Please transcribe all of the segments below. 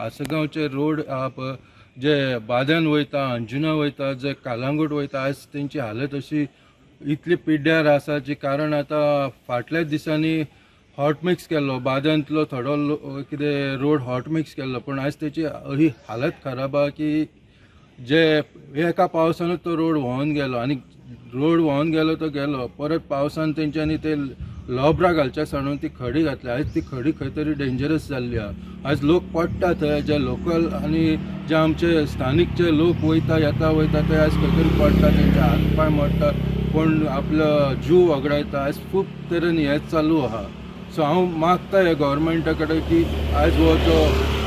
आसगांवचे road आहा पळय, जे बाद्यान वयता, अंजुना वयता, जे कालांगूट वयता, आयज तेंची हालत अशी इतली पिड्ड्यार आसा जी कारण आतां फाटल्याच दिसांनी हॉट मिक्स केल्लो बाद्यांतलो थोडो कितें रोड हॉट मिक्स केल्लो, पूण आयज तेची ही हालत खराब आहा की जे एका पावसानूच तो रोड व्हांवन गेलो आनी रोड व्हांवन गेलो तो गेलो, परत पावसान तेंच्यांनी ते लोबरां घालच्या सांडून ती खडी घातली. आयज ती खडी खंय तरी डेंजरस जाल्ली आहा. आयज लोक पडटा थंय, जे लोकल आनी जे आमचे स्थानीक जे लोक वयता येता वयता ते आयज खंय तरी पडटा, तेंचे हात पांय मोडटा, कोण आपलो जीव वगडायता. आयज खूब तरेन हें चालू आहा. सो हांव मागता ह्या गव्हर्मेंटा कडेन की आयज हो जो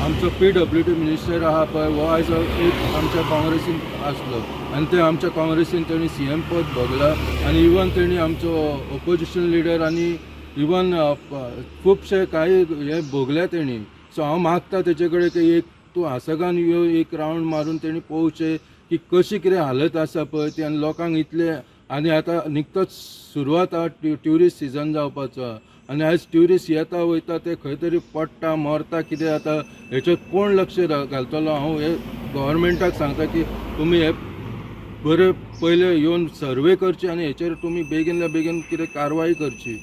आमचो पीडब्ल्यूडी मिनिस्टर आहा पळय, हो आयज एक आमच्या काँग्रेसीन आसलो आनी ते आमच्या काँग्रेसीन तेणी सीएम पद भोगला आनी इवन तेणी आमचो ओपोजिशन लिडर आनी इवन खुबशे कांय हे भोगल्या तेणी. सो हांव मागता तेचे कडेन की एक तूं आसगांव यो, एक रावंड मारून तेणी पळोवचें की कशी कितें हालत आसा पळय ती आनी लोकांक इतले. आनी आतां निकतोच सुरवात आहा ट्युरिस्ट सिजन जावपाचो आहा आनी आयज ट्युरिस्ट येता वयता ते खंय तरी पडटा, मरता, कितें जाता हेचेर कोण लक्ष घालतलो? हांव हे गव्हर्मेंटाक सांगता की तुमी हे बरें पयले येवन सर्वे करची आनी हेचेर तुमी बेगीनल्या बेगीन कितें कारवाय करची.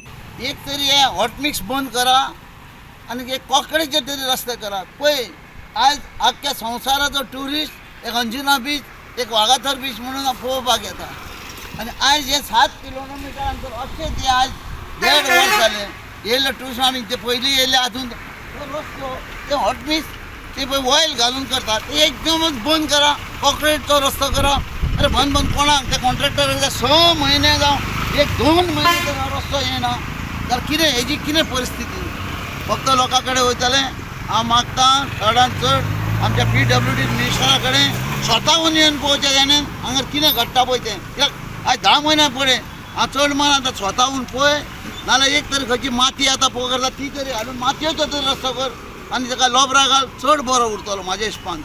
एक तरी हे हॉट मिक्स बंद करा आनी एक कॉकरेचे तरी रस्ते करा. पळय, आयज आख्ख्या संवसाराचो ट्युरिस्ट एक अंजुना बीच, एक वागाथर बीच म्हणून पळोवपाक येता आनी आयज हे 7 किलोमिटर अंतर अशें ते आयज देड वर्स जालें येयले ट्युरिस्ट. आमी ते पयलीं येयले, आजून तो रस्तो ते हॉट मिक्स ते पळय ऑयल घालून करतात, ते एकदमच बंद करा, कॉक्रिटचो रस्तो करा. अरे, बंद बंद कोणाक? ते कॉन्ट्रॅक्टर 6 म्हयने जावं एक 2 म्हयने तर रस्तो येना जाल्यार कितें हेजी कितें परिस्थिती? फक्त लोकां कडेन वयतले. हांव मागता चडान चड आमच्या पीडब्ल्यूडी मिनिस्टरा कडेन स्वताहून येवन पळोवचें ताणें हांगा कितें घडटा पळय तें. कित्याक आयज 10 म्हयन्या फुडें हांव चड मान आतां स्वताहून पळय, नाजाल्यार एक तरी खंयची माती आतां पळोवंक जाता ती तरी हाडून मातयेचो तरी रस्तो कर आनी ताका लोबरां घाल, चड बरो उरतलो म्हाज्या हिसपान.